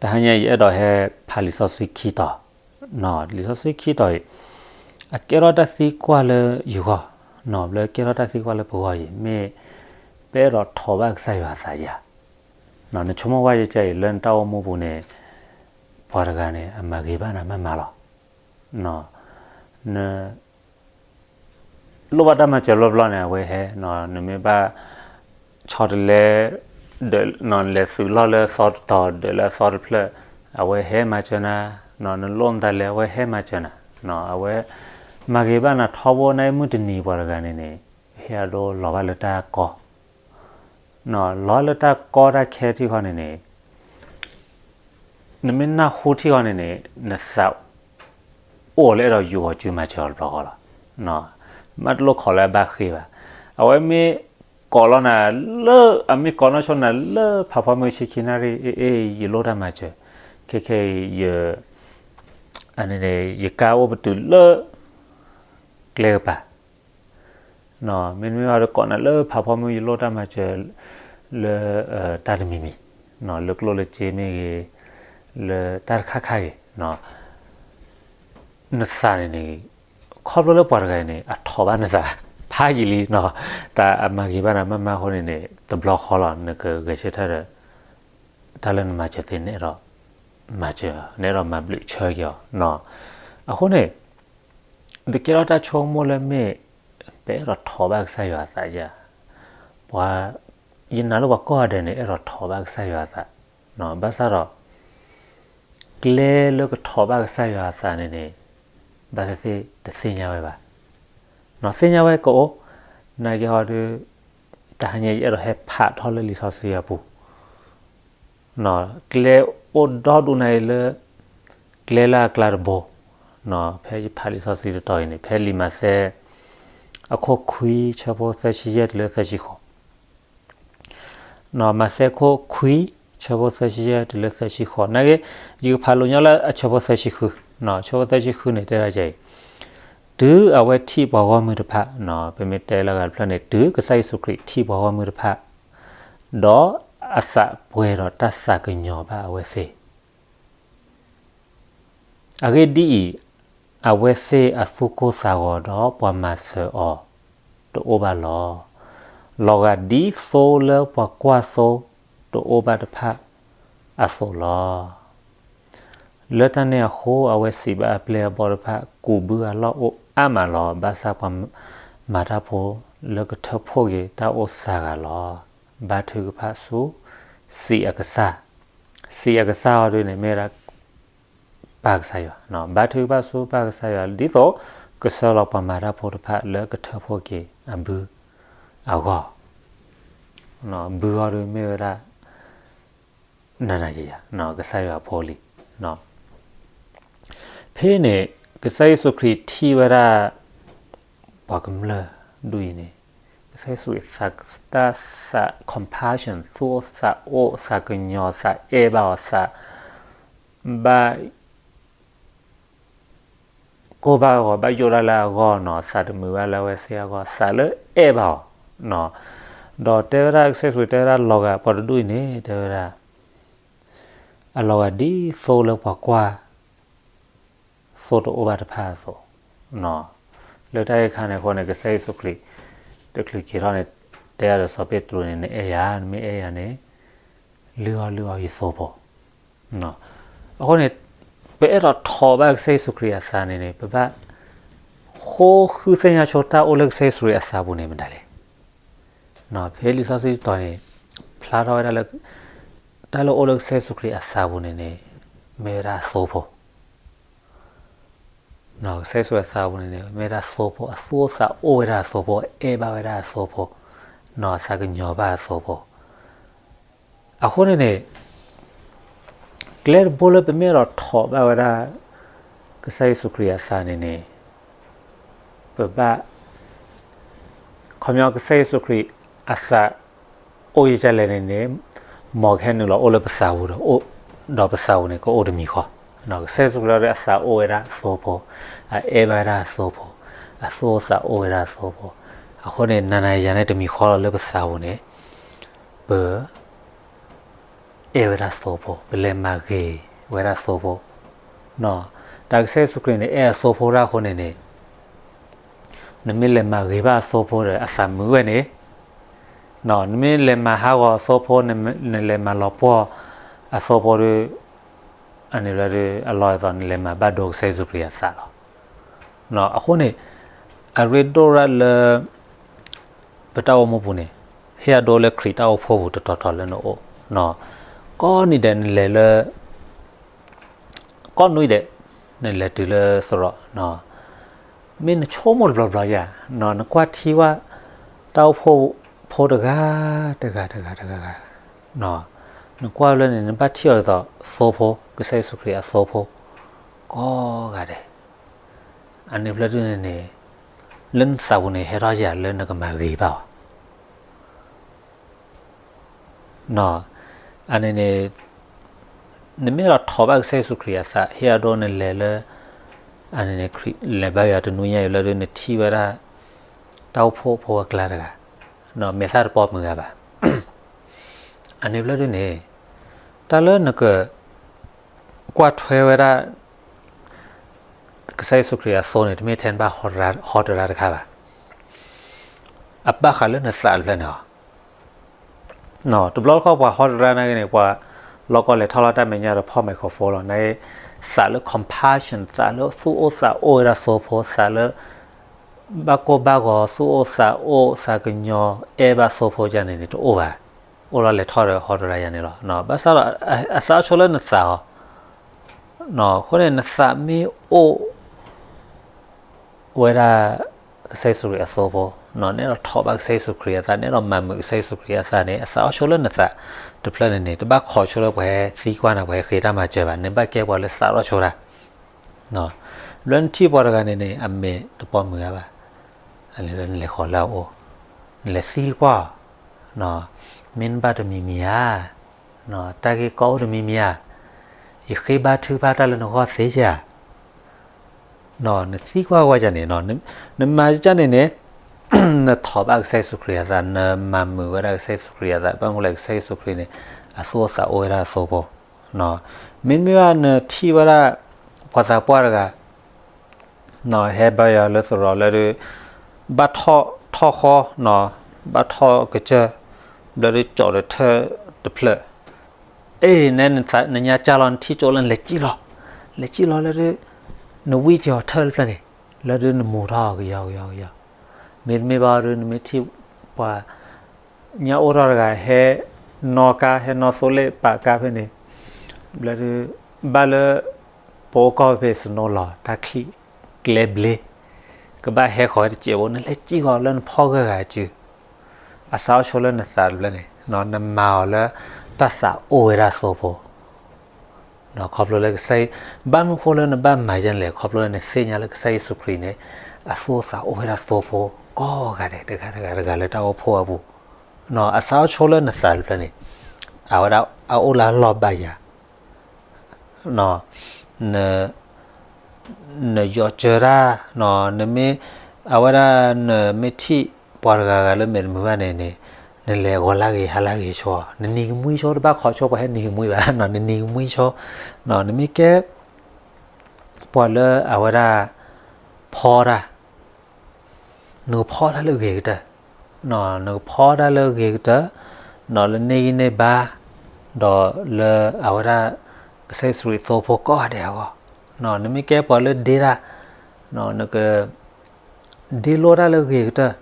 တဟါညါအံၤ ယအဲၣ်ဒိးဟဲဖးလံာ်စီဆှံခံတီၤ, လံာ်စီဆှံခံတီၤအံၤ အကဲထီၣ်တၢ်သံကွၢ်လၢယဂီၢ်, ဘျီကဲထီၣ်တၢ်သံကွၢ်လၢပဂီၢ်အံၤ မ့ၢ်ပအဲၣ်ဒိးထိးဘၣ်ကစၢ်ယွၤအသးဧါ. နဆိကမိၣ်ဝဲယကဲအံၤ လၢနတၢ်အိၣ်မူပူၤန့ၣ် ပှၤတဂၤန့ၣ် အမၤဂ့ၤဘၣ်နၤမးမးလီၤ. န လိၣ်ဘၣ်တၢ်မၤစၢၤဘျီဘျီန့ၣ် အဝဲဟဲ, နမ့ၢ်ဘၣ်ဆီတလဲ, ဒီးနလဲၤသုးလီၢ်လၢသီတတီၤ ဒၢးလၢအသီတဖျၢၣ်, အဝဲဟဲမၤစၢၤနၤ, နလိၣ်မတၤလဲၣ် အဝဲဟဲမၤစၢၤနၤ, အဝဲမၤဂ့ၤဘၣ်နၤထီဘိ နမုၢ်တနံၤပှၤတဂၤန့ၣ်န့ၣ် ဟဲအဒိလီၤဘၣ်လၢတၢ်ကီ လီၤလၢတၢ်ကီတၢ်ခဲထံဃီန့ၣ်န့ၣ် နမ့ၢ်နၢ်ဟူထံဃီန့ၣ်န့ၣ် နသးအိၣ်လၢအဲၣ်ဒိးယိးအီၤစုမၤစၢၤအီၤတဘျီဃီလီၤ. မ့ၢ်တလိၣ်ခိးလၢအဘၣ်ဃ့ဘၣ်. အဝဲမ့ၢ်ကိးလီၤနၤလၢ, အမ့ၢ်ကိးနီၢ်ဆိနၤလၢဖးဖီမုၢ်ဆံခံနၣ်ရံၣ် အ့ၣ်အ့ၣ် ယလိၣ်တၢ်မၤစၢၤ, ခဲခဲအံၤ ယ, အန့ၣ်န့ၣ် ယကါအိၣ်ပတုာ်လၢကျဲကပၤ မ့တမ့ၢ်ဘၣ်ဒီး ကိးနၤလၢဖးဖီမုၢ် ယလိၣ်တၢ်မၤစၢၤလၢတၢ်တမံၤမံၤ, လၢကျိၣ်လၢစ့မ့ၢ်ဂ့ၤ, လၢတၢ်တခါခါဂ့ၤ, နသးန့ၣ်န့ၣ် ခီဖျိလၢပှၤတဂၤအံၤန့ၣ် အထိးဘၣ်နသး ဖးယံာ်လံ, တၢ်အမၤဂ့ၤဘၣ်နၤမးမးအဃိန့ၣ်န့ၣ် တဘျီဃီလီၤ နကဂဲၤဆၢထၢၣ်ဒီး တၢ်လၢနမၤစၢၤသ့ နအဲၣ်ဒိးမၤစၢၤ, နအဲၣ်ဒိးမၤဘျုးဆၢက့ၤအီၤ. အဃိန့ၣ် တကဲထီၣ်တၢ်ဆိကမိၣ်လၢမ့ၢ် ပအဲၣ်ဒိးထိးဘၣ်ကစၢ်ယွၤအသးဧါ. ပှၤ, ယနာ်လၢပှၤကိးဂၤဒဲးန့ၣ် အဲၣ်ဒိးထိးဘၣ်ကစၢ်ယွၤအသး, ဘၣ်ဆၣ်ဒီး ကျဲလၢကထိးဘၣ်ကစၢ်ယွၤအသးန့ၣ်န့ၣ် ဘၣ်သ့ၣ်သ့ၣ်တသ့ၣ်ညါဝဲဘၣ်. သ့ၣ်ညါဝဲကအိၣ်, နာ်က့ဟီဒီး တဟါညါယအဲၣ်ဒိးဟဲဖးထီၣ်လၢလံာ်စီဆှံအပူၤ ကျဲအိၣ်ဒီဒူၣ်နၤအံၤလၢ ကျဲလၢအကျါတဘိ, ဖဲယဖးလံာ်စီဆှံတတီၤအံၤန့ၣ် ဖဲလံာ်မးသဲ အခိၣ်ခွံ ဆၢဖိသၢဆံယဲၢ်တုၤလၢသၢဆံဃိး, မးသဲခိၣ်ခွံ ဆၢဖိသၢဆံယဲၢ်တုၤလၢသၢဆံဃိး, နာ်က့ ယကဖးလိာ်ညီလၢအဆၢဖိသၢဆံဃု, ဆၢဖိသၢဆံဃုန့ၣ် တဲဒ်အံၤ, တုၤအဝဲထံၣ်ပှၤဂီၢ်မုၢ်တဖၣ်, ပမ့ၢ်တဲလၢအဂၤတဖျၢၣ်န့ၣ် တုၤကစၢ်ယ့ၣ်ၡူးခရံာ်ထံၣ်ပှၤဂီၢ်မုၢ်တဖၣ် ဒီးအသးပှဲၤဒီးတၢ်သးကညီၤဘၣ်အဝဲသ့ၣ်, အဂ့ၢ်ဒ်အံၤ, အဝဲသ့ၣ်အသူၣ်ကိၢ်သးဂီၤဒီးပှၤမၤစၢၤအီၤတအိၣ်ဘၣ်လီၤ. လီၤဂာ်ဒ်သိလၢပှၤကွၢ်သိတအိၣ်ဘၣ်တဖၣ်အသိးလီၤ. လၢတၢ်န့ၣ်အဃိ အဝဲစံးဘၣ်အပျဲၢ်အဘီၣ်တဖၣ်, ကူးဘုအလီၢ်အိၣ်အါမးလီၤ. ဘၣ်ဆၣ်ပှၤမၤတၢ်ဖိလၢကထၢဖှိၣ်က့ၤတၢ်အိၣ်စှၤဂၤလီၤ. ဘါထုကဖၣ်ဆူစံးအကစၢ်, စံးအကစၢ်အီၤဒ်န့ၣ် မ့ၢ်ဝဲဒၣ် ပၢ်ကစၢ်ယွၤ, ဘါထုကဖၣ်ဆူပၢ်ကစၢ်ယွၤ ဒ်သိးကဆှၢလီၤပှၤမၤတၢ်ဖိတဖၣ်လၢကထၢဖှိၣ်က့ၤအဘုအဂီၢ်, ဘုအီၤဒ်မ့ၢ်ဝဲဒၣ် နၤနၤယၤယၤ ကစၢ်ယွၤအဖိလံ. ဖဲန့ၣ် ကစၢ်ယ့ၣ်ၡူးခရံာ်ထံၣ်ဝဲဒၣ် ပှၤကမျၢၢ်ဒ်အံၤန့ၣ်, ကစၢ်ယ့ၣ်ၡူးတၢ်သး compassion သူၣ်အိၣ်သးအိၣ် သးကညီၤ သးအဲၣ်ဘၣ်အီၤ သး ဘၣ် ကိၢ်ဘၣ်ဂီၤ ဘၣ်ယိၣ်ဒၣ်လၢအဂီၢ်နီၤ, သးတမုာ်ဘၣ်လၢအဝဲသ့ၣ်အဂီၢ်, သးလၢအဲၣ်ဘၣ်အီၤနီၤ. ဒီးတဲဝဲဒၣ် ကစၢ်ယ့ၣ်ၡူးတဲဝဲဒၣ် လီၤဂာ်ပှၤတဒူၣ်အံၤန့ၣ် တဲဝဲဒၣ် အလီၤဂာ်ဒ်သိလၢပှၤကွၢ်သိတအိၣ်ဘၣ်တဖၣ်အသိး. လၢတၢ်ဂ့ၢ်ခါန့ၣ်အဃိန့ၣ် ကစၢ်ယ့ၣ်ၡူးခရံာ် တချုးက့ၤထီၣ်န့ၣ် တဲအဒီးစီၤပ့းတရူးန့ၣ် နအဲၣ်ယၤ, နမ့ၢ်အဲၣ်ယၤန့ၣ် လုၢ်အီၣ်လုၢ်အီယသိဖိ. အဃိန့ၣ် ပအဲၣ်ဒိးထိးဘၣ်ကစၢ်ယ့ၣ်ၡူးခရံာ်အသးန့ၣ်န့ၣ် ပဘၣ်ဃိဃုသ့ၣ်ညါဆိတၢ်အိၣ်လၢကစၢ်ယ့ၣ်ၡူးခရံာ်အသးပူၤန့ၣ်မတၤလဲၣ်. ဖဲလံာ်စီဆှံတတီၤန့ၣ် ဖျါထီၣ်ဝဲဒၣ်လၢ တၢ်လၢအိၣ်လၢကစၢ်ယ့ၣ်ၡူးခရံာ်အသးပူၤန့ၣ်န့ၣ် မ့ၢ်ဝဲဒၣ်အသိဖိ ကစၢ်ယ့ၣ်ၡူးအသးပူၤန့ၣ်န့ၣ် မ့ၢ်ဝဲဒၣ်သိဖိ, အသူၣ်အိၣ်သးအိၣ်ဝဲဒၣ်အသိဖိ, အဲၣ်ဘၣ်ဝဲဒၣ်အသိဖိ, သးကညီၤဘၣ်အသိဖိ. အဃိန့ၣ်န့ၣ် ကျဲတဘိလၢပမ့ၢ်အဲၣ်ဒိးထိးဘၣ်ဝဲဒၣ် ကစၢ်ယ့ၣ်ၡူးခရံာ်အသးန့ၣ်န့ၣ် ပဘၣ် ခီပညီကစၢ်ယ့ၣ်ၡူးခရံာ်အသးအိၣ်ယကလဲၣ်န့ၣ်န့ၣ် မ်ကဟဲနုာ်လီၤအိၣ်လၢပသးပူၤဒီး ဒီးပသးပူၤန့ၣ် ကအိၣ်တမံၤဃီ. ကစၢ်ယ့ၣ်ၡူးခရံာ်လၢအသးအိၣ်ဝဲဒၣ်အသိဖိ, အအဲၣ်ဘၣ်ဝဲဒၣ်အသိဖိ, အသူၣ်အိၣ်သးအိၣ်ဝဲဒၣ်အသိဖိ. အဃိန့ၣ် နၤနၤယၤန့ၣ်တမံၤဃီလီၤလၢပသးပူၤန့ၣ် ပ အဲၣ်ဝဲဒၣ်သိဖိ, ပလဲၤမၤဂ့ၤဝဲဒၣ်သိဖိ. တၢ်ကစၢ်ယ့ၣ်ၡူးခရံာ်န့ၣ် အဲၣ်အသိဖိတၢ်အဃိန့ၣ်န့ၣ်, နမ့ၢ်လဲၤမၤဂ့ၤဘၣ်အသိဖိဒီး အသးမုာ်ဝဲန့ၣ်, နမ့ၢ်လဲၤမၤဟးဂီၤအသိဖိ, နလဲၤမၤလီၤပှီၢ်အသိဖိဒီး, အန့ၣ်ဘျီဒီး အလီၢ်အသိး နလဲၤမၤဘၣ်ဒိကစၢ်ယ့ၣ်ၡူးခရံာ်အသးလီၤ. အဃိန့ၣ် အရ့ဒိၣ်ရၣ်လၢ ပတၢ်အိၣ်မူပူၤန့ၣ်, ဟ့ၣ်အဒိလၢခရံာ်တၢ်အိၣ်ဖှိၣ်ပူၤတတီၤတီၤလၢနအိၣ်, ကိးနံၤဒဲးနလဲၤလၢ ကိးနွံဒဲး နလဲၤတုၤလၢသရိာ်, မ့ၢ်နဆိကမိၣ်တဘျီဘျီယၤ, နကွၢ်ထံဝဲ တၢ်အိၣ်ဖှိၣ်ဖိတဂၤ တဂၤ တဂၤ တဂၤ နကွၢ်လၢန့ၣ် နဘၣ်ထံၣ်အီၤဒ်သိးသိဖိ, ကစၢ်ယ့ၣ်ၡူးခရံာ်အသိဖိ ကိးဂၤဒဲး. အန့ၣ်ဘျီဒုန့ၣ်န့ၣ် လၢနသးပူၤန့ၣ် ဟဲထီၣ်ယၤလၢနကမၤဂ့ၤဘၣ်အီၤ အန့ၣ်န့ၣ် နမ့ၢ်လီၤထိးဘၣ်ကစၢ်ယ့ၣ်ၡူးခရံာ်အသး ဟ့ၣ်အဒိနလဲၤလၢ အန့ၣ်န့ၣ် ခရံာ်လဲၤဘါယွၤတနွံညါအံၤလၢဒုး နထံၣ်ဝဲဒၣ် တၢ်အိၣ်ဖှိၣ်ဖိအကျါတဂၤ မဲာ်သၣ်တပိာ်မုာ်ဂၤဘၣ်. အန့ၣ်ဘျီဒုန့ၣ် တၢ်လၢနက ကွၢ်ထွဲဝဲဒၣ် ကစၢ်ယ့ၣ်ၡူးခရံာ်အသိန့ၣ် တမ့ၢ်ထဲနဘၣ်ဟီတရါတခါဘၣ်. အဘၣ်ဃးလၢနသးတဖျၢၣ်န့ၣ်လီၤ. တဘျီတခီၣ်ပှၤဟီတရါနာ်က့န့ၣ် ပှၤလီၤကီလဲၤထီၣ်လီၤတၢ်မဲာ်ညါဒီးဖီၣ် microphone လီၤ. နာ်က့ သးလၢ compassion သးလၢသူၣ်အိၣ်သးအိၣ်ဝဲဒၣ်သိဖိ သးလၢ ဘၣ်ကိၢ်ဘၣ်ဂီၤ သူၣ်အိၣ်သးအိၣ် သးကညီၤ အဲၣ်ဘၣ်သိဖိယၤန့ၣ်န့ၣ် တအိၣ်ဘၣ်. အိၣ်လီၤလဲၤထီၣ်ဒီးဟီတရါယၤန့ၣ်လီၤ. ဘၣ်ဆၣ်ဒီး အသးအိၣ်ဆိလၢနသးအီၤ အဃိန့ၣ် နသးမ့ၢ်အိၣ် ဝဲဒၣ် ကစၢ်ယ့ၣ်ၡူးခရံာ်အသိဖိ, နအဲၣ်ဒိးထိးဘၣ်ကစၢ်ယ့ၣ်ၡူးခရံာ်အသး, နအဲၣ်ဒိးမၤမုာ်ကစၢ်ယ့ၣ်ၡူးခရံာ်အသးန့ၣ် အသးအိၣ်ဆိလၢနသးတဖျၢၣ်န့ၣ်န့ၣ် တဘၣ်ခိးဆိလၢပှၤဟဲသံကွၢ်နၤ ပှၤဟဲဃ့တၢ်မၤစၢၤဘၣ်, နဘၣ်ကဲပှၤလၢသးအိၣ်ဆိတၢ်. ဘျီနထံၣ်ပှၤတဂၤန့ၣ်န့ၣ် အမဲာ်တပိာ်မုာ်ဂၤဘၣ်, အန့ၣ်လၢနလဲၤဃီၤလၢအအိၣ်, နလဲၤသံကွၢ်အီၤ, မ့ၢ်နဘၣ်တမံၤမံၤဧါ, တၢ်ဂ့ၢ်ကီအိၣ်တမံၤမံၤဧါ, ယဃ့ဘါထုကဖၣ်တၢ်လၢနဂီၢ်သ့ဧါ. နသံကွၢ်ဝဲဒၣ်န့ၣ်, နမၤဒ်န့ၣ်န့ၣ် နထိးဘၣ်ကစၢ်ယ့ၣ်ၡူးခရံာ်အသး, နမၤမုာ်ဝဲဒၣ်ကစၢ်ယ့ၣ်ၡူးခရံာ်အသး, ဘၣ်မနုၤလဲၣ် ကစၢ်ယ့ၣ်ၡူးခရံာ်န့ၣ် အသူၣ်အိၣ်သးအိၣ်ဝဲဒၣ်အသိဖိ, မ့တမ့ၢ်ဘၣ်နထံၣ်ဝဲဒၣ် ပှၤသးပှၢ်တဂၤ ဟဲဘါယွၤလၢသရိာ်လၢဒုး ဘၣ်ထီၣ်ထီၣ်ဃီ, ဘၣ်ထီၣ်ကစၢၢ်, ဘျီဒုးကၠီးဒီးထၢၣ်တဖျၢၣ်, အဲၣ် နညါကၢ်လီၤ နထံၣ်ကၠိလၢနလဲၤစံၣ်လီၤ, လဲၤစံၣ်လီၤလၢဒုး နဝံၣ်က့ၤအီၤထၢၣ်တဖျၢၣ်န့ၣ်, လၢဒုးနမိၤထီၣ်ကယီကယီကယီ, မ့တမ့ၢ်ဘၣ်ဒုး နမ့ၢ်ထံၣ်ပှၤ ညါအိၣ်ထီၣ်တဂၤဟဲနီၣ်ကါ ဟဲနီၣ်သိလ့ၣ်ပာ်ကါဖဲန့ၣ်, ဘျီဒုး ဘၣ်လၢ ပအိၣ်ကီၢ်ဖဲ snow လီၤ တၢ်ချံၣ်ကျဲဘျ့, ကဘၣ်ဟဲဃီၤဝဲတစဲးဖိ နလဲၤစံၣ်ဃီၤလၢနဖီၣ်ဂၢၢ်ဂၤစု, အသးအိၣ်ဆိလၢနသးတဖျၢၣ်န့ၣ်, နမၤအီၤလၢတၢ်သးအိၣ်ဝဲဒၣ်သိဖိ ခီဖျိလၢကစၢ်, ဘၣ်မနုၤဃိလၢနဘၣ်မၤယဲန့ၣ်လဲၣ်, ခီဖျိလၢနသ့ၣ်ညါလၢကစၢ်ယ့ၣ်ၡူးခရံာ်န့ၣ် အသူၣ်အိၣ်သးအိၣ်ဝဲဒၣ်သိဖိ ကိးဂၤဒဲး တဂၤတဂၤတဂၤလၢတၢ်အိၣ်ဖှိၣ်အပူၤ, အသးအိၣ်ဆိလၢနသးတဖျၢၣ်န့ၣ်, အဝဲဒၣ်အအိၣ်လၢအလီၢ်ဘၣ်ယၤ နယီၤစၢၤတၢ်, နမ့ၢ်, အဝဲဒၣ်နမ့ၢ်ထံၣ် ပှၤတဂၤဂၤလၢမဲာ်တမုာ်ဘၣ်န့ၣ်န့ၣ်, နလဲၤဂီၤလၢဂ့ၤဟါလၢဂ့ၤဆိ, နနံၤကမှံဆိ တဘၣ်ခိးဆိပှၤဟဲနံၤကမှံဘၣ်, နနံၤကမှံဆိ, နမ့ၢ်ကဲ ပှၤလၢအဝဲဒၣ် ဖီတၢ် နကဖီတၢ်လၢအဂ့ၤကတၢၢ်, နကဖီတၢ်လၢအဂ့ၤကတၢၢ်, လၢန့ၢ်ဂံၢ်န့ၢ်ဘါ, ဒီးလၢအဝဲဒၣ် ကစၢ်ယ့ၣ်ၡူးခရံာ်သိဖိကိးဂၤဒဲးအဂီၢ်, နမ့ၢ်ကဲပှၤလၢဒ့တၢ်, နက ဒ့လိတၢ်လၢအဂ့ၤကတၢၢ်,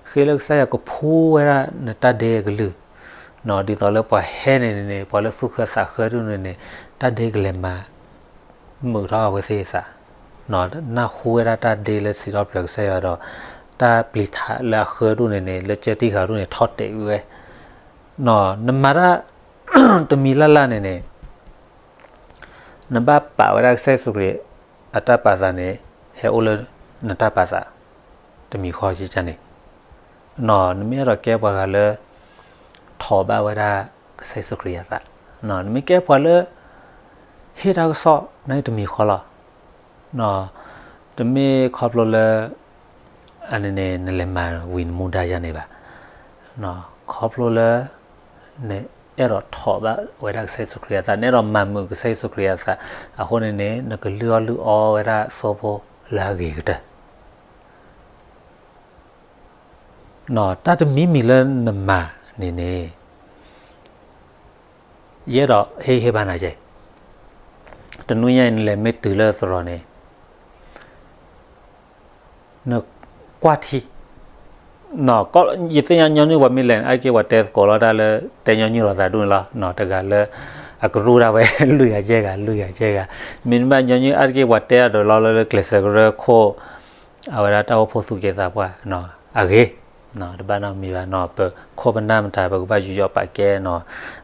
ဃ့လၢကစၢ်ယွၤကဖှူဝဲဒၣ်နတၢ်ဒ့အကလုၢ်, ဒ်သိးလၢပှၤဟဲန့ၣ်န့ၣ် ပှၤလၢသူၣ်ဃၢသးဃၢဒူၣ်န့ၣ်န့ၣ် တၢ်ဒ့ကလဲၤမၤ မုာ်ထီၣ်အဝဲသ့ၣ်အသး, နၢ်ဟူဝဲဒၣ်တၢ်ဒ့လၢစံးထီၣ်ပတြၢၤကစၢ်ယွၤဒီး တၢ်ပျံၤထးလၢအဃၢဒူၣ်န့ၣ်န့ၣ် လၢကၢတံၢ်ဃာ်ဒူၣ်န့ၣ် ထီၣ်တဲာ်ဝဲ, နမၤတၢ် တမံၤလၢ်လၢ်န့ၣ်န့ၣ် နဘၣ်ပာ်ဝဲဒၣ်ကစၢ်ယ့ၣ်ၡူးခရံာ်အတၢ်ပာ်သးန့ၣ် ဟဲအိၣ်လၢနတၢ်ပာ်သး တမံၤဃီကန့ၣ်, နမ့ၢ်အဲၣ်ဒိးကဲပှၤဂၤလၢ ထိးဘၣ်ဝဲဒၣ်ကစၢ်ယ့ၣ်ၡူးခရံာ်အသး, နမ့ၢ်ကဲပှၤလၢ ဟ့ၣ်တၢ်ကစီၣ်န့ၣ်တမံၤဃီလီၤ, တမ့ၢ်ခီဖျိလၢ အန့ၣ်န့ၣ် နလဲၤမၤဝံၤနမူဒါယၤန့ၣ်ဘၣ်, ခီဖျိလၢ န အဲၣ်ဒိးထိးဘၣ်ဝဲဒၣ်ကစၢ်ယ့ၣ်ၡူးခရံာ်အသး, နအဲၣ်ဒိးမၤမုာ်ကစၢ်ယ့ၣ်ၡူးခရံာ်အသး, အဃိန့ၣ်န့ၣ် နကလုၢ်အီၣ်လုၢ်အီဝဲဒၣ်သိဖိလၢအဂ့ၤကတၢၢ် တၢ်တမံၤမံၤလၢနမၤန့ၣ်န့ၣ် ယအဲၣ်ဒိးဟ့ၣ်ဂံၢ်ဟ့ၣ်ဘါနၤကဲ, တနွံညါအံၤ နလဲၤမ့ၢ်တုၤလၢသရိာ်န့ၣ် နကွၢ်ထံ, ယသ့ၣ်ညါညီနုၢ်ပှၤမ့ၢ်လဲၤန့ၣ် အါတက့ၢ်ပှၤတဲသကိးလီၤတၢ်လၢ တဲညီနုၢ်လိာ်သးဒူၣ်န့ၣ်လီၤ. တဂၤလၢ အကရူၢ်ဒၣ်ဝဲ လွံၢ်ဂၤယဲၢ်ဂၤ လွံၢ်ဂၤယဲၢ်ဂၤ, မ့တမ့ၢ်ညီနုၢ်အါတက့ၢ်ပှၤတဲအဒိးလီၤလၢ လၢကျဲးစၢးကရၢခိၣ် အဝဲဒၣ်တၢ်အိၣ်ဖှိၣ်သူၣ်က့သးပှၢ်အဂ့ၢ်, တဘၣ်နီတမံၤဘၣ်နီၤ, ပခိၣ်ပနၢ်မတၤ ပကဘၣ်ယူးယီၣ်ပာ်ကဲနီၤ,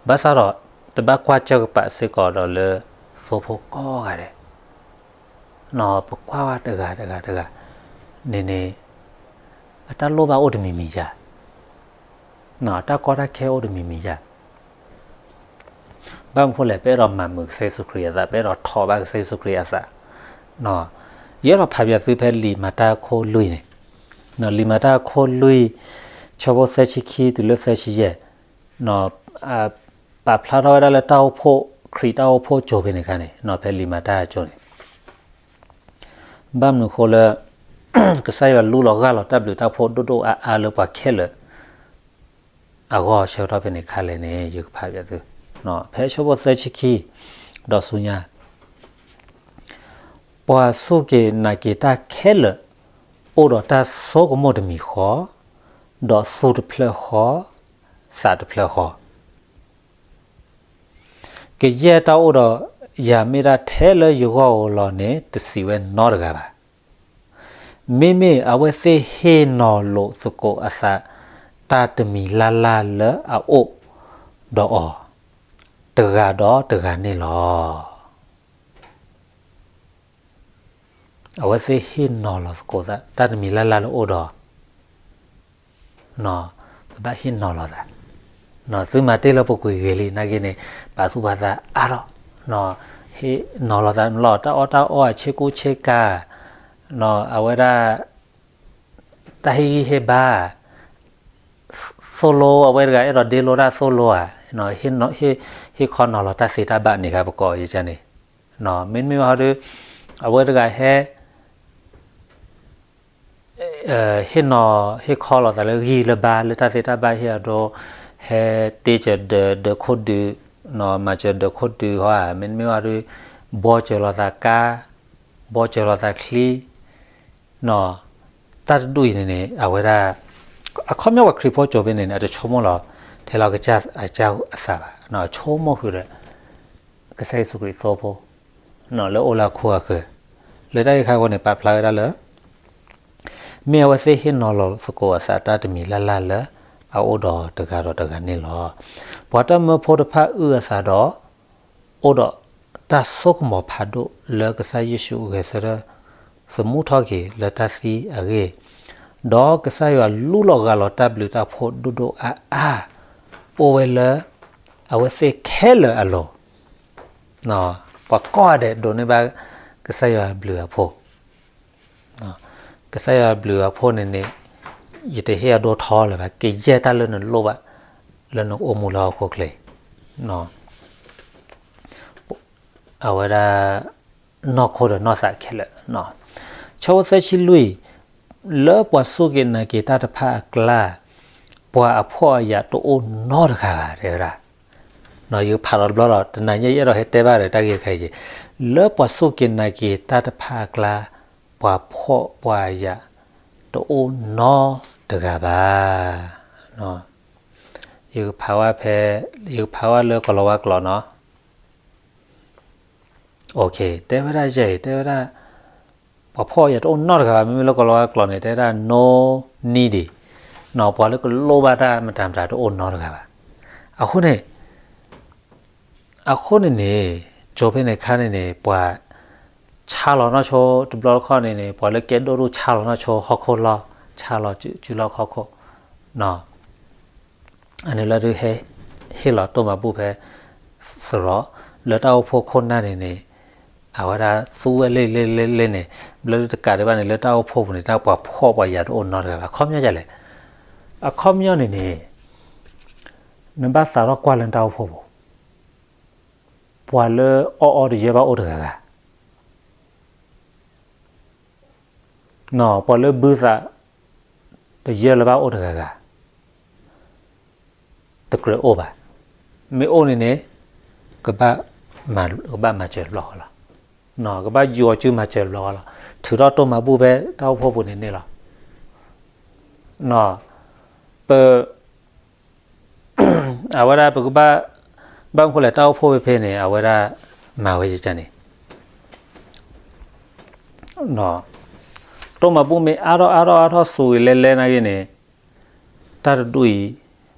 ဘၣ်ဆၣ်ဒီး တဘၣ်ကွၢ်စၢၢ်ကပာ်စ့ၢ်ကီးဒီးလၢ သိဖိကိးဂၤဒဲး ပကွၢ်ဝဲတဂၤတဂၤတဂၤန့ၣ်န့ၣ် အတၢ်လိၣ်ဘၣ်အိၣ်တမံၤမံၤယါ, အတၢ်ကီတၢ်ခဲအိၣ်တမံၤမံၤယါ. ဘၣ်မနုၤဃိလဲၣ်, ပအဲၣ်ဒိးမၤမုာ်ကစၢ်ယ့ၣ်ၡူးခရံာ်အသး, ပအဲၣ်ဒိးထိးဘၣ်ကစၢ်ယ့ၣ်ၡူးခရံာ်အသး. ယအဲၣ်ဒိးဖးပၠးသုဖဲလံာ်မၤတၢ်အခိၣ်လွံၢ်န့ၣ်, လံာ်မၤတၢ်အခိၣ်လွံၢ် ဆၢဖိသၢဆံခံတုၤလၢသၢဆံယဲၢ်, ပာ်ဖျါထီၣ်ဝဲဒၣ်လၢတၢ်အိၣ်ဖှိၣ် ခရံာ်တၢ်အိၣ်ဖှိၣ်ကၠိဖဲန့ၣ်အခါန့ၣ်, ဖဲလံာ်မၤတၢ်အကၠိန့ၣ် ဘၣ်မနုၤဃိလၢ ကစၢ်ယွၤလူလီၤဂၢ်လီၤတၢ်ဘျုးတၢ်ဖှိၣ်ဒိၣ်ဒိၣ်အါအါလၢပှၤခဲလၢာ် အဂီၢ်ဆၢကတီၢ်ဖဲန့ၣ်ခါလဲၣ်န့ၣ် ယကဖးပၠးသု, ဖဲဆၢဖိသၢဆံခံ ဒီးဆူညါ ပှၤစူၢ်က့ၤနာ်က့ၤတၢ်ခဲလၢာ် အိၣ်ဒီးတၢ်ဆိကမိၣ်တမံၤဃီ, ဒီးသူၣ်တဖျၢၣ်ဃီ, သးတဖျၢၣ်ဃီ ကယဲၢ်တၢ်အိၣ်ဒီးယၤမ့ၢ်ဒၣ်ထဲလၢယဂီၢ်ဧိၤလီၤန့ၣ် တစံးဝဲနီတဂၤဘၣ်. မ့မ့ၢ်အဝဲသ့ၣ်ဟ့ၣ်နီၤလိာ်သကိးအသး တၢ်တမံၤလၢ်လၢ်လၢအအိၣ်ဒီးအီၤ တဂၤဒီးတဂၤန့ၣ်လီၤ. အဝဲသ့ၣ်ဟ့ၣ်နီၤလီၤသကိးသး တၢ်တမံၤလၢ်လၢ်လၢအအိၣ်ဒီး ပဘၣ်ဟ့ၣ်နီၤလီၤသး, သုမၤတ့ၢ်လၢပူၤကွံာ်ဂ့ၤလံ နာ်က့န့ၣ် ပာ်သူၣ်ပာ်သးအါထီၣ်, ဟ့ၣ်နီၤလီၤသးလီၤ တၢ်အီၣ်တၢ်အီ ဆ့ကူဆ့ကၤ, အဝဲဒၣ် တၢ်ဟ့ၣ်ဂံၢ်ဟ့ၣ်ဘါ, သိၣ်လိအဝဲတဂၤ အဲၣ်ဒိးဒ့လိတၢ်သိၣ်လိဧါ, ဟ့ၣ်ခီနီၤလီၤတၢ်သ့တၢ်ဘၣ်န့ၣ်ခါ ပကိးယကန့ၣ်, မ့တမ့ၢ်ဘၣ်ဟီဒီး အဝဲတဂၤဟဲ ဟ့ၣ်နီၤ ဟ့ၣ်ခီလိာ်သးလၢဂံၢ်လၢဘါ လၢတၢ်သ့တၢ်ဘၣ်ဟ့ၣ်အဒိ, ဟဲတ့စၢၤဒၢး ဒၢးခိၣ်ဒုး, မၤစၢၤဒၢးခိၣ်ဒုးဟီဧါ, မ့တမ့ၢ်ဘၣ်ဒီး ဘှီစၢၤလိာ်သးကါ, ဘှီစၢၤလိာ်သးချံ, တၢ်တဒူၣ်အံၤန့ၣ်န့ၣ် အဝဲဒၣ် အခီပညီပှၤခရံာ်ဖိကၠိဖဲန့ၣ်န့ၣ် အတဆိကမိၣ်လီၤ ထဲလီၤကစၢ်အကစၢ်အသးဘၣ်, ဆိကမိၣ်ဃုာ်ဒီး ကစၢ်ယ့ၣ်ၡူးခရံာ်သိဖိ လၢအိၣ်လၢအခိၣ်အဃၢၤ, လၢတၢ်ဂ့ၢ်ခါအဃိန့ၣ် ပာ်ဖျါဝဲဒၣ်လၢ မ့ၢ်အဝဲသ့ၣ်ဟ့ၣ်နီၤလီၤသကိးအသးတၢ်တမံၤလၢ်လၢ်လၢ အအိၣ်ဒီးတဂၤဒီးတဂၤန့ၣ်လီၤ. ပှၤတၢ်မၢဖိတဖၣ်အုၣ်အသးဒီး အိၣ်ဒီးတၢ်ဆိကမိၣ်ဖးဒိၣ်လၢကစၢ်ယ့ၣ်ၡူးဂဲၤဆၢထၢၣ် သမူထီၣ်က့ၤလၢတၢ်သံအဂ့ၢ်, ဒီးကစၢ်ယွၤလူလီၤဂၢ်လီၤတၢ်ဘျုးတၢ်ဖှိၣ်ဒိၣ်ဒိၣ်အါအါ အိၣ်ဝဲလၢ အဝဲသ့ၣ်ခဲလၢာ်အလိၤ, ပှၤကိးဂၤဒဲးဒိးန့ၢ်ဘၣ် ကစၢ်ယွၤဘျုးအဖှိၣ်, ကစၢ်ယွၤဘျုးအဖှိၣ်န့ၣ်န့ၣ် ယတဟ့ၣ်အဒိထီလၢၤဘၣ်, ကယဲၢ်တၢ်လၢနလိၣ်ဘၣ် လၢနအိၣ်မူလၢဟီၣ်ခိၣ်ချၢ အဝဲဒၣ် နီၢ်ခိဒီးနီၢ်သးခဲလၢာ်, ဆၢဖိသၢဆံလွံၢ်, လၢပှၤစူၢ်က့ၤနာ်က့ၤတၢ်တဖၣ်အကျါ ပှၤအဖှီၣ်အယာ်တအိၣ်နီတဂၤဘၣ် တဲဝဲဒၣ်, ယဖးလီၤတဘျီလီၤ တနၤညါယအဲၣ်ဒိးဟဲတဲဘၣ်ဒီးတၢ်ဂ့ၢ်တခါအံၤ, လၢပှၤစူၢ်က့ၤနာ်က့ၤတၢ်တဖၣ်အကျါ ပှၤဖှီၣ်ပှၤယာ် တအိၣ်နီတဂၤဘၣ်. ယကဖးဝဲဖဲ ယကဖးဝဲလၢကီၤလၤဝါကျိာ်နီၤ. တဲဝဲဒၣ်ယဲၢ် တဲဝဲဒၣ် ပှၤဖှီၣ်ယာ်တအိၣ်နီတဂၤဘၣ်, မ့မ့ၢ်လၢကီၤလၤဝါကျိာ်န့ၣ် တဲဝဲဒၣ် no needy, ပှၤလၢကလိၣ်ဘၣ်တၢ်မတၤမတၤတအိၣ်နီတဂၤဘၣ်. အဃိန့ၣ် အဃိန့ၣ်န့ၣ် ကၠိဖဲန့ၣ်ခါန့ၣ်န့ၣ် ပှၤဆါလီၤနီၢ်ဆိ တဘျီတခီၣ်န့ၣ်န့ၣ် ပှၤလၢကဲဒိၣ်ဒိၣ်ဆါလီၤနီၢ်ဆိဟီၣ်ခိၣ်လီၢ် ဆါလီၤစုလီၢ်ခီၣ်ခိၣ် အန့ၣ်လၢဒုးဟဲ ဟ့ၣ်လီၤတိၢ်မၤဘူၣ်ဖဲ သရိာ် လၢတၢ်အိၣ်ဖှိၣ်ခိၣ်နၢ်န့ၣ်န့ၣ် အဝဲဒၣ်သူဝဲလၢလၢလၢလၢန့ၣ် လၢတကးဒံးဘၣ်န့ၣ် လၢတၢ်အိၣ်ဖှိၣ်ပူၤန့ၣ် တၢ်ပှၤဖှီၣ်ပှၤယာ်တအိၣ်နီတဂၤဘၣ်. အခီပညီဒ်လဲၣ်, အခီပညီန့ၣ်န့ၣ် နဘၣ်စးထီၣ်ကွၢ်လၢနတၢ်အိၣ်ဖှိၣ်ပူၤ, ပှၤလၢအီၣ်အီတယၢၢ်ဘၣ်အိၣ်တဂၤဂၤ, ပှၤလၢဘုသးတယၢၢ်လၢၤဘၣ်အိၣ်တဂၤဂၤ, တကြၢးအိၣ်ဘၣ်. မ့ၢ်အိၣ်န့ၣ်န့ၣ် ကဘၣ်မၤ, ကဘၣ်မၤစၢၤတဘျီဃီလီၤ. ကဘၣ်ယူၤအီၤစုမၤစၢၤတဘျီဃီလီၤ. ထုးထီၣ်တိၢ်မၤဘူၣ်ဖဲတၢ်အိၣ်ဖှိၣ်ပူၤန့ၣ်န့ၣ်လီၤ. ပ အဝဲဒၣ်ပကဘၣ်, ဘၣ်မနုၤလဲၣ် တၢ်အိၣ်ဖှိၣ်ဖဲဖဲန့ၣ် အဝဲဒၣ်မၤဝဲယကန့ၣ် တိၢ်မၤဘူၣ်မ့ၢ်အါထီၣ်အါထီၣ်အါထီၣ် စူၤဂ့ၤလဲလဲနာ်က့န့ၣ်, တၢ်တဒူၣ်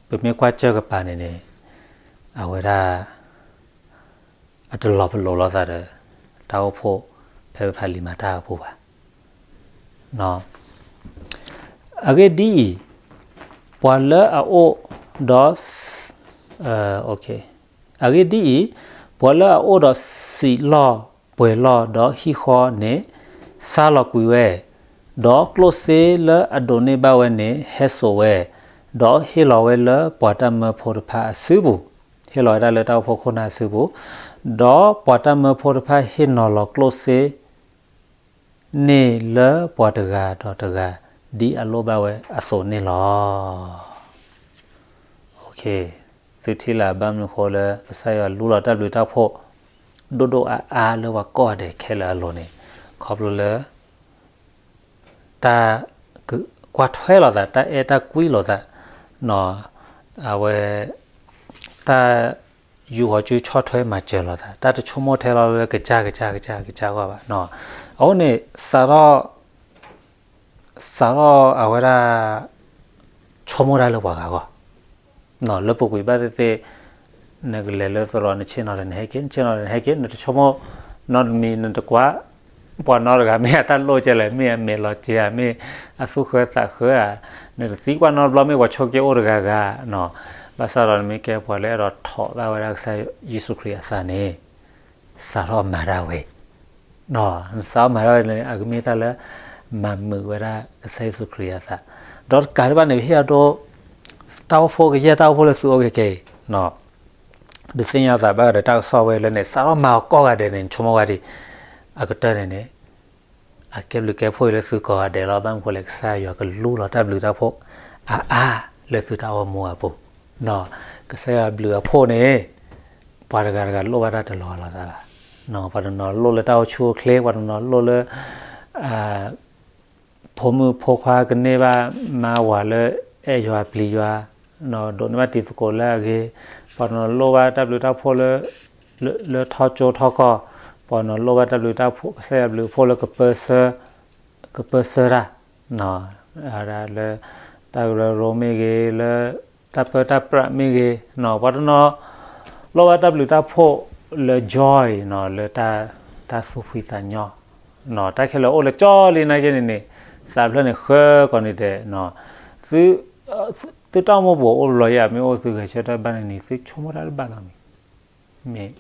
အံၤ ပမ့ၢ်ကွၢ်စၢၢ်ကပၤန့ၣ်န့ၣ်, အဝဲဒၣ် အတလီၤပလိာ်လိာ်သးဒီး တၢ်အိၣ်ဖှိၣ်ဖဲပဖးလံာ်မၤတၢ်အပူၤဘၣ်. အဂ့ၢ်ဒ်အံၤ, ပှၤလၢအအိၣ်ဒီး, အဂ့ၢ်ဒ်အံၤ, ပှၤလၢအအိၣ်ဒီးစံာ်လီၢ်ပှဲၤလီၢ်ဒီးဟံၣ်ဃီန့ၣ် ဆါလီၤကွံာ်ဝဲ, ဒီးကျိၣ်စ့လၢအဒိးန့ၢ်ဘၣ်ဝဲန့ၣ် ဟဲစိာ်ဝဲ, ဒီးဟ့ၣ်လီၤဝဲလၢပှၤတၢ်မၢဖိတဖၣ်အစုပူၤ, ဟ့ၣ်လီၤဝဲဒၣ်လၢတၢ်အိၣ်ဖှိၣ်ခိၣ်နၢ်အစုပူၤ, ဒီးပှၤတၢ်မၢဖိတဖၣ်ဟ့ၣ်နီၤလီၤကျိၣ်စ့ န့ၣ်လၢပှၤတဂၤဒီးတဂၤ ဒ်အလိၣ်ဘၣ်ဝဲအသိးန့ၣ်လီၤ. သုထံၣ်လၢဘၣ်မနုၤဃိလၢ ကစၢ်ယွၤလူလီၤတၢ်ဘျုးတၢ်ဖှိၣ် ဒိၣ်ဒိၣ်အါအါလၢပှၤကိးဂၤဒဲးခဲလၢာ်အလိၤန့ၣ်, ခီဖျိလၢ တၢ်ကွၢ်ထွဲလိာ်သး, တၢ်အဲၣ်တၢ်ကွံလိာ်သး, အဝဲ တၢ်ယူးယီၣ်စုဆီၣ်ထွဲမၤစၢၤလိာ်သး, တၢ်တဆိကမိၣ်ထဲလီၤလၢကစၢ်ကစၢ်ကစၢ်ကစၢ်အဂီၢ်ဘၣ်. အဃိန့ၣ် စးထီၣ် စးထီၣ်အဝဲဒၣ် ဆိကမိၣ်တၢ်လၢပှၤဂၤအဂီၢ်, လၢပူၤကွံာ်ဘၣ်သ့ၣ်သ့ၣ် နကလဲၤလၢသရိာ် နဆ့ၣ်နီၤဒီးနဟဲက့ၤ, နဆ့ၣ်နီၤဒီးနဟဲက့ၤ, နတဆိကမိၣ်နီတမံၤ, နတကွၢ် ပှၤနီတဂၤ မ့ၢ်အတၢ်လိၣ်ကဲလဲၣ်, မ့ၢ်အမဲာ်လီၤစဲၤဧါ, မ့ၢ်အသူၣ်ဃၢသးဃၢဧါ, နတသံကွၢ်နီတဘျီ မ့ၢ်ပှၤဆိက့ၤအိၣ်တဂၤဂၤ, ဘၣ်ဆၣ်ဒီးနမ့ၢ်ကဲပှၤလၢအဲၣ်ဒိးထိးဘၣ်ဝဲဒၣ်ကစၢ်ယ့ၣ်ၡူးခရံာ်အသးန့ၣ် စးထီၣ်မၤတၢ်ဝဲ, နစးထီၣ်မၤတၢ်ဝဲန့ၣ် အကမ့ၢ်တၢ်လၢ မၤမုာ်ဝဲဒၣ်ကစၢ်ယ့ၣ်ၡူးခရံာ်အသး, ဒီးတကးဒံးဘၣ်န့ၣ် ပဟ့ၣ်အဒိ တၢ်အိၣ်ဖှိၣ်ကယဲၢ် တၢ်အိၣ်ဖှိၣ်လၢသုအိၣ်ခဲခဲအံၤ ဒုးသ့ၣ်ညါသးဘၣ်ဒီးတၢ်ကစီၣ်ဝဲလၢန့ၣ် စးထီၣ်မၤအီၤကိးဂၤဒဲးန့ၣ် နဆိကမိၣ်ဝဲဒၣ် အကတၢၢ်န့ၣ်န့ၣ် အကဲဘျုးကဲဖှိၣ်အံၤလၢသုကိးဂၤဒဲးလီၤ. ဘၣ်မနုၤဃိလဲၣ် ကစၢ်ယွၤကလူလီၤတၢ်ဘျုးတၢ်ဖှိၣ် အါအါလၢသုတၢ်အိၣ်မူအပူၤ, ကစၢ်ယွၤဘျုးအဖှိၣ်န့ၣ် ပှၤတဂၤတဂၤလိၣ်ဘၣ်တၢ်တလီၤလိာ်သးဘၣ်, ပှၤတနီၤလိၣ်လၢတၢ်အိၣ်ဆူၣ်အိၣ်ချ့, ပှၤတနီၤလိၣ်လၢ ဖိမုၣ်ဖိခွါကန့ၢ်ဘၣ်မါဝၤလၢအဲၣ်ယွၤပျံၤယွၤ, ဒိးန့ၢ်ဘၣ်တံၤသကိးလၢအဂ့ၤ, ပှၤတနီၤလိၣ်ဘၣ်တၢ်ဘျုးတၢ်ဖှိၣ်လၢ လၢထီၣ်ကၠိထီၣ်ကီၢ်, ပှၤတနီၤလိၣ်ဘၣ်တၢ်ဘျုးတၢ်ဖှိၣ် ကစၢ်ယွၤဘျုးအဖှိၣ်လၢ ကပၢဆှၢတၢ်, လၢတၢ်ကရၢကရိမ့ၢ်ဂ့ၤ, လၢတၢ်ပၢတၢ်ပြးမ့ၢ်ဂ့ၤ, ပှၤတနီၤလိၣ်ဘၣ်တၢ်ဘျုးတၢ်ဖှိၣ်လၢ joy လၢတၢ်သူၣ်ဖှံသးညီ, တၢ်ခဲလၢာ်အိၣ်လၢကၠီလံနာ်က့န့ၣ်န့ၣ်, သးဖျၢၣ်န့ၣ်ဃၢကီးန့ၣ်ဒီး သုတၢ်အိၣ်မူပူၤအိၣ်ဘျီယၤ မ့ၢ်အိၣ်သုဂဲၤဆၢထၢၣ်ဘၣ်န့ၣ်န့ၣ် သုဆိကမိၣ်တၢ်တဘၣ်လီၤမံၤ, မ့ၢ်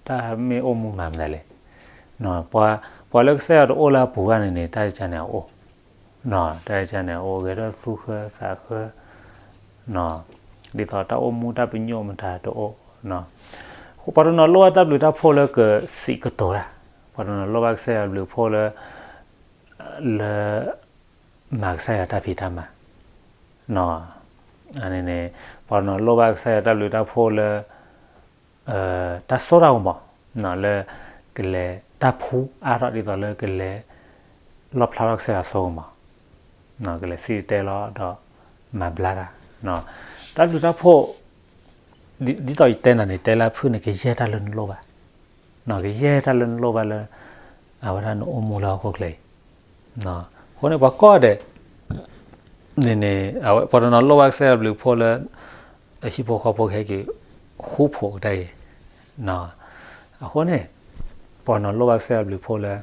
တၢ်မ့ၢ်အိၣ်မူမၤမနုၤလဲၣ်, ပှၤလၢကစၢ်ယွၤတအိၣ်လၢအပူၤဘၣ်န့ၣ်န့ၣ် တၢ်ယကန့ၣ်အအိၣ်, တၢ်ယကန့ၣ်အအိၣ် ဂဲၤထီၣ်သူၣ်ဃၢသးဃၢ, ဒ်သိးတၢ်အိၣ်မူတၢ်ပညိၣ်မတၤတအိၣ်, ပှၤတနီၤလိၣ်ဘၣ်တၢ်ဘျုးတၢ်ဖှိၣ်လၢကစံးကတိၤတၢ်, ပှၤတနီၤလိၣ်ဘၣ်ကစၢ်ယွၤဘျုးဖှိၣ်လၢ လၢ မၤကစၢ်ယွၤတၢ်ဖံးတၢ်မၤ, အန့ၣ်န့ၣ် ပှၤတနီၤလိၣ်ဘၣ်ကစၢ်ယွၤတၢ်ဘျုးတၢ်ဖှိၣ်လၢ တၢ်စိတၢ်ကမီၤ, လၢ ကလဲၤတၢ်ဖှူအါထီၣ်ဒ်သိးလၢကလဲၤ လီၣ်ဖျါထီၣ်ကစၢ်ယွၤစိကမီၤ, ကလဲၤစံၣ်တဲၤတဲလီၤဒီး မၤဘျါတၢ်, တၢ်ဘျုးတၢ်ဖှိၣ် ဒ်သိးယတဲနၤန့ၣ် တဲလၢအဖုၣ်န့ၣ် ကယဲၢ်တၢ်လၢနလိၣ်ဘၣ်, ကယဲၢ်တၢ်လၢနလိၣ်ဘၣ်လၢ အဝဲဒၣ်နအိၣ်မူလၢဟီၣ်ခိၣ်ချၢအံၤ, အဃိန့ၣ် ပှၤကိးဂၤဒဲး န့ၣ်န့ၣ် ပှၤတနီၤလိၣ်ဘၣ်ကစၢ်ယွၤဘျုးဖှိၣ်လၢ အဟံၣ်ဖိဃီဖိကဟဲက့ၤ ဃူဖိးကတၢၢ်အံၤ, အဃိန့ၣ် ပှၤတနီၤလိၣ်ဘၣ်ကစၢ်ယွၤဘျုးဖှိၣ်လၢ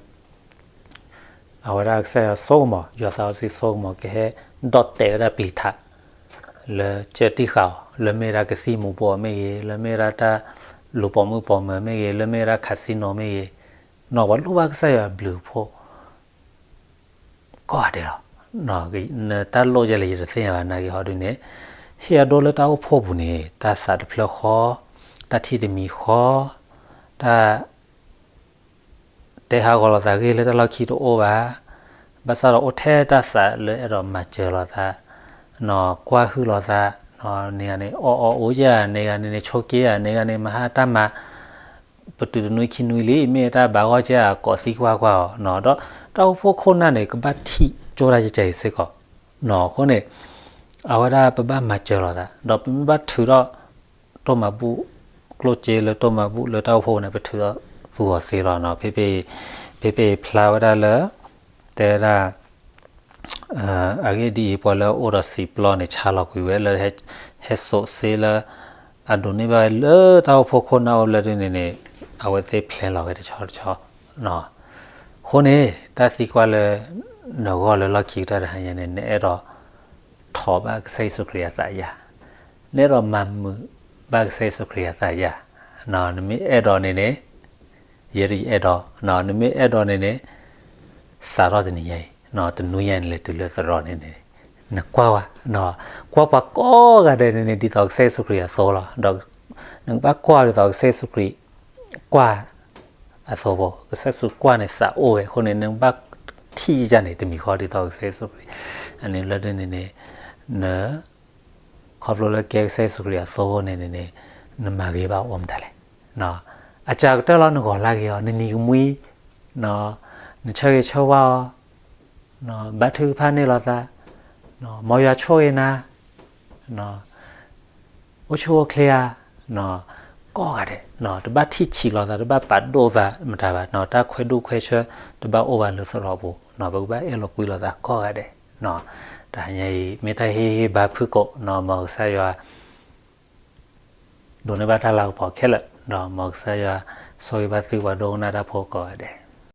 အဝဲဒၣ်ကစၢ်ယွၤစိကမီၤ ယွၤသးစီဆှံစိကမီၤ ကဟဲဒီၣ်တဲာ်ဝဲဒၣ်ပျံၤထး လၢကၢတံၢ်ဃာ်အီၤ လၢမ့ၢ်ဝဲဒၣ်ကသံၣ်မူၤဘှီးမ့ၢ်ဂ့ၤ လၢမ့ၢ်ဝဲဒၣ်တၢ်လူၤပိာ်မုၣ်ပိာ်မၢၤမ့ၢ်ဂ့ၤ လၢမ့ၢ်ဝဲဒၣ် casino မ့ၢ်ဂ့ၤ, နီၢ်ပှၤလိၣ်ဘၣ်ကစၢ်ယွၤဘျုးဖှိၣ် ကိးဂၤဒဲးလီၤ. နတၢ်လိၣ်ယဲလဲၣ် ယတသ့ၣ်ညါဘၣ် နာ်က့ဟီဒုန့ၣ် ဟ့ၣ်အဒိလၢတၢ်အိၣ်ဖှိၣ်ပူၤန့ၣ် တၢ်သးတဖျၢၣ်ဃီ, တၢ်ထံၣ်တမံၤဃီ, တၢ် တဲဟးဂီၤလိာ်သးဂ့ၢ်လၢတၢ်လီၢ်ခံတအိၣ်ဘၣ်. ဘၣ်ဆၣ်ဒီးအိၣ်ထဲတၢ်သးလၢအဲၣ်ဒိးမၤစၢၤလိာ်သး, ကွၢ်ဟုၣ်လိာ်သး, န့ၣ်ဂၤန့ၣ် အီၣ်အီၣ်အိၣ်ယၤ, န့ၣ်ဂၤန့ၣ်န့ၣ် ဆိးက့ယၤ, န့ၣ်ဂၤန့ၣ် မဟါတၢ်မၤ, ပတုၤတနွံခံနွံလံ မ့ၢ်တၢ်ဘၣ်ဂီၢ်ကဲဧါ ကိးသံကွၢ်ကွၢ်အီၤ, ဒီးတၢ်အိၣ်ဖှိၣ်ခိၣ်နၢ်န့ၣ် ကဘၣ်ထံၣ်ကၠိတၢ်ကဲကဲအံၤစ့ၢ်ကီး. အဃိန့ၣ် အဝဲဒၣ်ပဘၣ်မၤစၢၤလိာ်သး, ဒီးပမ့ၢ်ဘၣ်ထုးထီၣ် တိၢ်မၤဘူၣ်, ကျိၣ်စ့လၢတိၢ်မၤဘူၣ်လၢတၢ်အိၣ်ဖှိၣ်ပူၤန့ၣ် ပထုးထီၣ်သူအီၤသ့လီၤ. ဖဲဖဲအံၤဖျါဝဲဒၣ်လၢ တဲဝဲဒၣ် အဂ့ၢ်ဒ်အံၤ, ပှၤလၢအအိၣ်ဒီးစံာ်ပျီန့ၣ် ဆါလီၤကွံာ်ဝဲလၢ ဟဲစိာ်စ့လၢ အဒိးန့ၢ်ဘၣ်လၢတၢ်အိၣ်ဖှိၣ်ခိၣ်နၢ်အိၣ်လၢဒ်န့ၣ်န့ၣ် အဝဲသ့ၣ်ဖျဲလီၤဝဲတဆီတဆီ. အဃိန့ၣ် တၢ်သံကွၢ်လၢ နဂီၢ်လၢလီၢ်ခံကတၢၢ်တဟါညါန့ၣ် နအဲၣ်ဒိး ထိးဘၣ်ကစၢ်ယ့ၣ်ၡူးခရံာ်အသးယၤ, နအဲၣ်ဒိးမၤမုာ်ဘၣ်ကစၢ်ယ့ၣ်ၡူးခရံာ်အသးယၤ, နမ့ၢ်အဲၣ်ဒိးန့ၣ်န့ၣ် ယဲဒၣ်ယအဲၣ်ဒိး, နမ့ၢ်အဲၣ်ဒိးန့ၣ်န့ၣ် စးထီၣ်တနံၤညါအံၤ, တနွံညါန့ၣ်လဲၤတုၤလၢသရိာ်န့ၣ်န့ၣ် နကွၢ်ဝဲ, ကွၢ်ပှၤကိးဂၤဒဲးန့ၣ်န့ၣ် ဒ်သိးကစၢ်ယ့ၣ်ၡူးခရံာ်အသိလီၤ. ဒီး နကဘၣ်ကွၢ်ဒ်သိးကစၢ်ယ့ၣ်ၡူးခရံာ် ကွၢ်အသိဖိ, ကစၢ်ယ့ၣ်ၡူးကွၢ်န့ၣ်သးအိၣ်ဝဲအဃိန့ၣ် နကဘၣ်ထံၣ်ယၤန့ၣ် တမံၤဃီဒ်သိးကစၢ်ယ့ၣ်ၡူးခရံာ်, အန့ၣ်လၢဒ်န့ၣ်န့ၣ် န ခီဖျိလၢကဲကစၢ်ယ့ၣ်ၡူးခရံာ်အသိန့ၣ်န့ၣ်န့ၣ် နမၤဂ့ၤဘၣ်အိၣ်မတၤလဲၣ်. အစှၤကတၢၢ်လီၤ နဂီၤလၢဂ့ၤအီၤ, နနံၤကမှံ, နဆၢဂ့ၤဆၢဝါအီၤ, ဘါထုကဖၣ်န့ၢ်လိာ်သး, မ်ယွၤဆိၣ်ဂ့ၤနၤ, အိၣ်ဆူၣ်အိၣ်ချ့ဧါ, ကိးဂၤဒဲး, တဘၣ်ထံၣ်ဆံးလိာ်သး, တဘၣ်ပာ်ဒိၣ်သးမတၤဘၣ်, တၢ်ခွဲးဒိၣ်ခွဲးဆၢ တဘၣ်အိၣ်ဘၣ်လၢသရိာ်ပူၤ, ပကဘၣ်အဲၣ်လိာ်ကွံလိာ်သးကိးဂၤဒဲး. တဟါညါအံၤ မ့ၢ်တၢ်ဟ့ၣ်ဂံၢ်ဘါဖုၣ်ကိာ်, မ်ကစၢ်ယွၤ ဒိးန့ၢ်ဘၣ်တၢ်လၤကပီၤခဲလၢာ်, ဒီးမ်ကစၢ်ယွၤ ဆိၣ်ဂ့ၤဘၣ်သုပှၤဒိကနၣ်တၢ်ဖိကိးဂၤဒဲး.